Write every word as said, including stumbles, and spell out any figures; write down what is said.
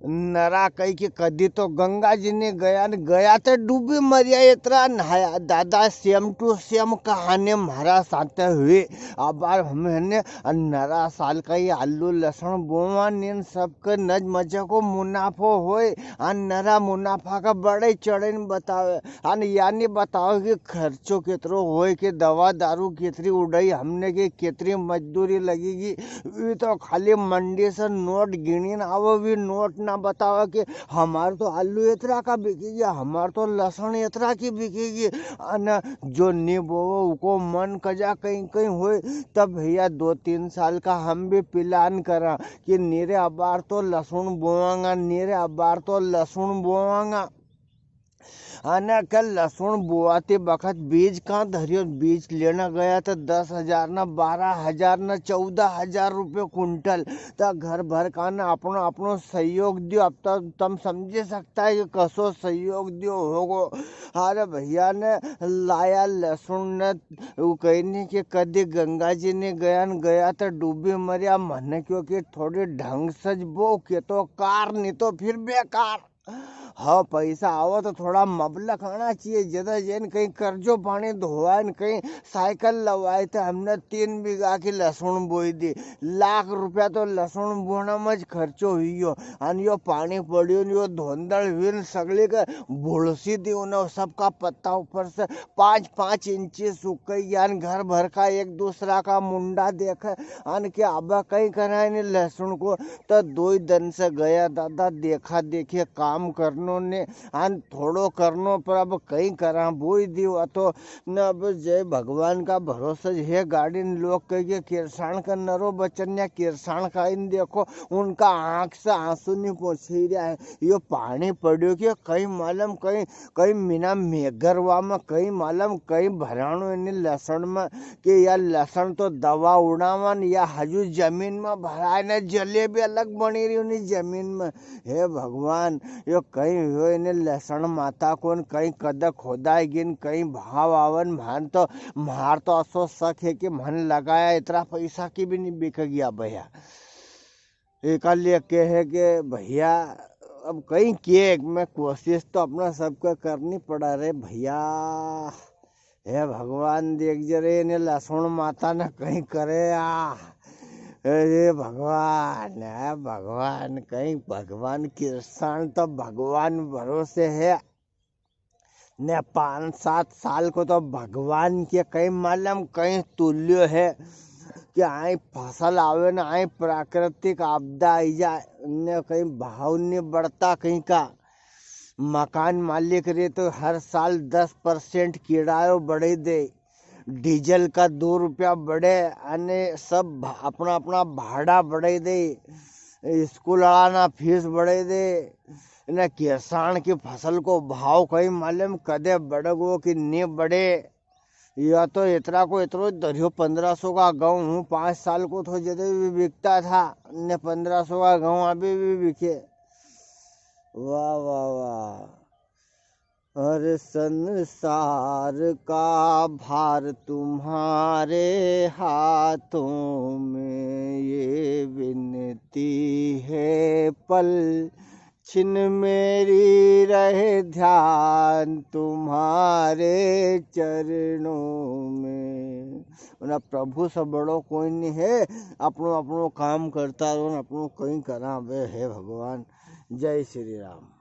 नरा कई के कदी तो गंगा जी ने गया, ने गया तो डूबी मरिया, इतरा नहाया। दादा, same to same कहानी म्हारा साथे हुई। अबार हमने नरा साल का ये आलू लसण बोवा ने, इन सबके नज मजे को मुनाफो होय। अन नरा मुनाफा का बड़े चढ़े ने बतावे। अन या नी बतावे कि खर्चो कितरो होय, कि दवा दारू कितरी उड़ाई हमने, कि कितरी मजदूरी लगेगी। वी तो खाली मंडी से नोट गिणी ने आवो, वी नोट ना बतावे कि हमार तो आलू इतरा का बिकेगी, हमार तो लसण इतरा की बिकेगी। अन जो नी बोवे, उको मन कजा कई कई होय। तब भैया, दो तीन साल का हम भी plan करा कि नी रे, अबार तो लसुन बोवांगा, नी रे, अबार तो लसुन बोवांगा। अने के लसुन बोवाती बखत बीज कां धरियो, बीज लेना गया तो दस हजार ना, बारह हजार ना, चौदह हजार रुपये कुंटल। तो घर भर का ने अपनो, अपनो सहयोग दियो। अब तो तम समझी सकता है कि कसो सहयोग दियो होगो। अरे भैया ने लाया लसुन ने, वो कही नी कि कदी गंगा जी ने गया न गया तो डूबी मरिया। म्हने क्यो कि थोड़ी ढंग से ज बो, के तो कार, नी तो फिर बेकार। हाँ, पैसा आवे तो थोड़ा मबलख आना चाहिए। जदे जई ने कई कर्जो पानी धोवाय ने कई साइकिल लवाय, तो हमने तीन बीघा की लसुन बोई दी। लाख रुपया तो लसुन बोना में ज खर्चो हुई गयो। अन यो पानी पड़ियो न, यो धोंधल हुई न, सगली के भुलसी दी उन्हें, सबका पत्ता ऊपर से पाँच पाँच इंची सूख गया न। घर भर का एक दूसरा का मुंडा देखे, अन के अब कई करा नी लसुन को। तो दो ही दिन से गया दादा, देखा देखी काम करनो ने, अन थोड़ो करनो, पर अब कई करा, बोई दी वा तो। न अब जय भगवान का भरोसे है गाड़ी ने। लोग कहे कि किरसाण का नरो बचन या किरसाण का इन देखो, उनका आंख से आंसू नी पोंछी रिया है। यो पानी पड़ियो कि कई मालूम, कई, कई मीना मेघरवा में, कई मालूम, कई भराणो इन्हें लसण में, कि या लसण तो दवा उड़ावन, या हजू जमीन में भराय ने जलेबी अलग बनी रही उन्हीं जमीन में। हे भगवान, यो कई हुयो इन्हें लसण माता को न, कई कद खोदाय गी न, कई भाव आवन। म्हान तो, म्हार तो असो शक है कि म्हन लगाया इतरा पैसा की भी नी बिक गया भैया। एका लिए कहे के भैया, अब कई के, मैं कोशिश तो अपना सबका करनी पड़ा रे भैया। हे भगवान, देख जे रे, इन्हें लसुन माता ने कई करे आ। अरे भगवान, हे भगवान, कई भगवान, किरसाण तो भगवान भरोसे है। ने पाँच सात साल को तो भगवान के कई मालूम कई तुल्यो है कि आई फसल आवे ना, आई प्राकृतिक आपदा आई जाए, ने कई भाव नी बढ़ता कई का। मकान मालिक रे तो हर साल दस percent किरायो बढ़े दे, डीजल का दो रुपया बढ़े, अने सब भा-, अपना अपना भाड़ा बढ़े दे, स्कूल वाला ना फीस बढ़े दे, ने किसान की फसल को भाव कई मालूम कदे बढ़ेगो कि नी बढ़े। या तो इतरा को इतरो धरियो, पन्द्रह सौ का गहूं हूँ पाँच साल को थो जदे भी बिकता था, ने पन्द्रह सौ का गहूं अभी भी बिके। वाह, वाह, वाह। हर संसार का भार तुम्हारे हाथों में, ये विनती है पल छिन मेरी रहे ध्यान तुम्हारे चरणों में। ना प्रभु से बड़ो कोई नी है, अपनो अपनो काम करता रहो, अपनो कई करा बे, हे भगवान। जय श्री राम।